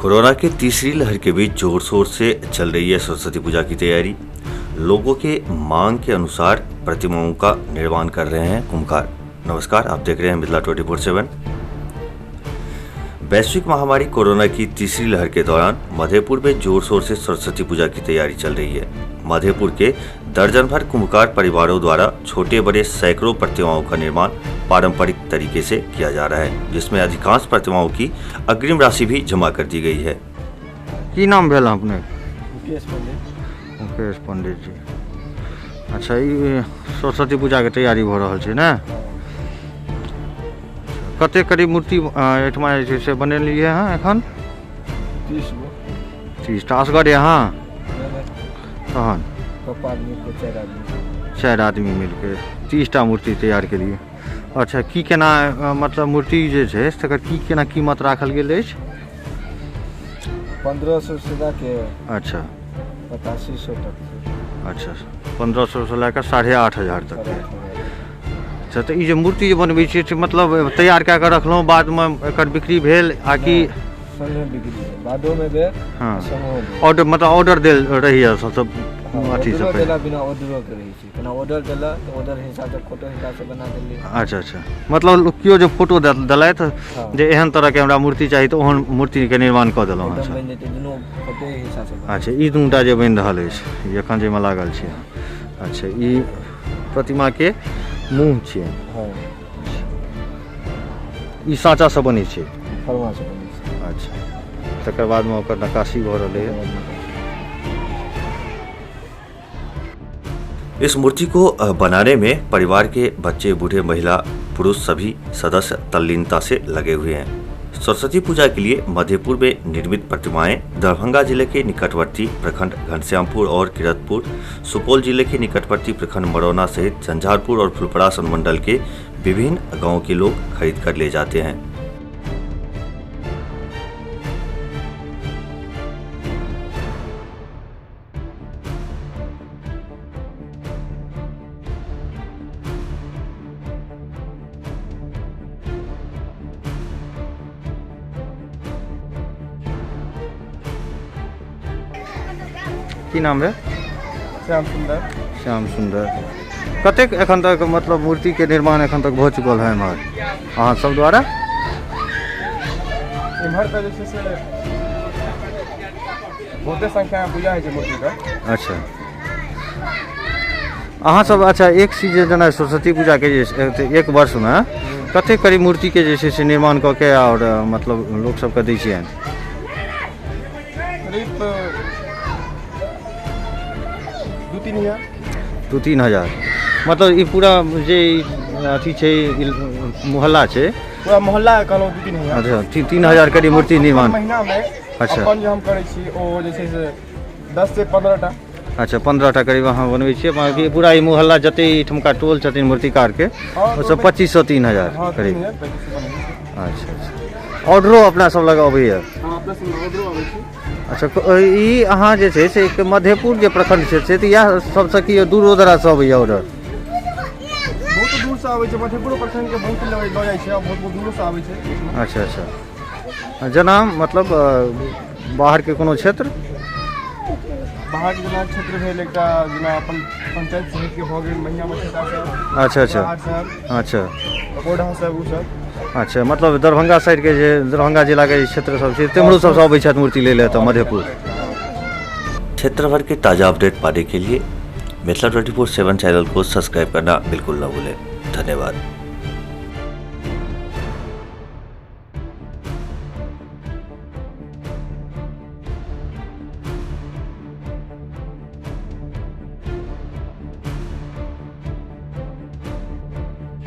Corona के तीसरी लहर के बीच जोर शोर से चल रही है सरस्वती पूजा की तैयारी। लोगों के मांग के अनुसार प्रतिमाओं का निर्माण कर रहे हैं कुंभकार। नमस्कार, आप देख रहे हैं मिथिला 24/7। वैश्विक महामारी कोरोना की तीसरी लहर के दौरान मधेपुर में जोर शोर से सरस्वती पूजा की तैयारी चल रही है। मधेपुर के दर्जन भर कुंभकार परिवारों द्वारा छोटे बड़े सैकड़ों प्रतिमाओं का निर्माण पारंपरिक तरीके से किया जा रहा है, जिसमें अधिकांश प्रतिमाओं की अग्रिम राशि भी जमा कर दी गई है। की नाम भेल अपने? मुकेश पंडित। मुकेश पंडित जी। अच्छा, ई सरस्वती पूजाके तैयारी भऽ रहल छै ने? कतेक करीब मूर्ति एहिठमा जे छै से बनेलियै हँ एखन? 30 गो। 30 टा। असगरे अहाँ? तहन पप्पा मिलके 4 आदमी। 4 आदमी मिलके 30 टा मूर्ति तैयार केलियै। अच्छा, की केना मतलब मूर्ति जे छै तकर की केना कीमत राखल गेल अछि? 1500 से लए के 8500 तक। अच्छा, 1500 से लए कऽ 8500 तक। अच्छा, तऽ ई जे मूर्ति जे बनबै छियै से मतलब तैयार कए कऽ रखलहुँ, बादमे एकर बिक्री भेल आ कि? संगे बिक्री भेल, बादोमे भेल। संगो भेल। ऑर्डर, मतलब ऑर्डर देल रहैए सबसँ? अथी ऑर्डरो देला, बिना ऑर्डरो के रहै छै। केना ऑर्डर देला तऽ ऑर्डर हिसाबसँ फोटो हिसाबसँ बना देली। अच्छा, मतलब केओ जे फोटो देलथि जे एहन तरहके हमरा मूर्ति चाही, तऽ ओहन मूर्तिके निर्माण कऽ देलहुँ? एकदम बनि जेतै, दुनू फोटो हिसाबसँ बना। अच्छा, ई दूटा जे बनि रहल अछि, ई एखन जाहिमे लागल छी अहाँ। अच्छा, ई प्रतिमाके मुँह छियै? हँ। ई साँचासँ बनै छै? फरमासँ बनै छै। अच्छा, तकर बादमे ओकर नक्काशी भऽ रहलैए। इस मूर्ति को बनाने में परिवार के बच्चे, बूढ़े, महिला, पुरुष सभी सदस्य तल्लीनता से लगे हुए हैं। सरस्वती पूजा के लिए मधेपुर में निर्मित प्रतिमाएं दरभंगा जिले के निकटवर्ती प्रखंड घनश्यामपुर और किरतपुर, सुपौल जिले के निकटवर्ती प्रखंड मरौना सहित झंझारपुर और फुलपरास अनुमंडल के विभिन्न गांवों के लोग खरीद कर ले जाते हैं। की नाम भेल? श्याम सुन्दर। श्याम सुन्दर। कतेक एखन तक मतलब मूर्तिके निर्माण एखन तक भऽ चुकल है एम्हर अहाँ सब द्वारा? एम्हर तऽ जे छै से बहुते संख्यामे पूजा होइ छै मूर्तिके। अच्छा, अहाँ सब, अच्छा, एक चीज जे जेना सरस्वती पूजाके जे छै, एक वर्षमे कतेक करीब मूर्तिके जे छै से निर्माण कऽ के आओर मतलब लोक सबके दै छियनि? करीब 2-3 हजार। 2-3 हजार। मतलब ई पूरा जे ई अथी छै, ई मोहल्ला छै? पूरा मोहल्ला कहलहुँ 2-3 हजार। अच्छा, 3-3 हजार करीब मूर्ति निर्माण। महीनामे अपन जे हम करै छी ओ जे छै से 10 से 15 टा। अच्छा, 15 टा करीब अहाँ बनबै छियै। बाँकी पूरा ई मोहल्ला जते एहिठुमका टोल छथिन मूर्तिकारके, ओसभ 2500 3000 करीब? 3000, 3500 बनै छै। अच्छा, ऑर्डरो अपना सब लग अबैए? हँ, अपना सब ऑर्डरो अबै छै। अच्छा, ई अहाँ जे छै से एक मधेपुर जे प्रखंड छै से तऽ इएह सबसँ कि दूरो दराजसँ अबैए ऑर्डर? बहुत दूरसँ आबै छै। मधेपुरो प्रखंडके बहुत लऽ लऽ जाइ छै आ बहुत बहुत दूरोसँ आबै छै। अच्छा, जेना मतलब बाहरके कोनो क्षेत्र? बाहरके जेना क्षेत्र भेल एकटा जेना अपन पंचायत समितिके भऽ गेल महिना मछेता सब, अच्छा अच्छा सब, कोढ़ा सब, ओ सब। अच्छा, मतलब दरभंगा साइडके जे दरभंगा जिलाके जे क्षेत्र सब छै, तेम्हरो सबसँ अबै छथि मूर्ति लै लए तऽ मधेपुर? क्षेत्र भर के ताज़ा अपडेट पाने के लिए मिथिला 24/7 चैनल को सब्सक्राइब करना बिल्कुल न भूलें। धन्यवाद।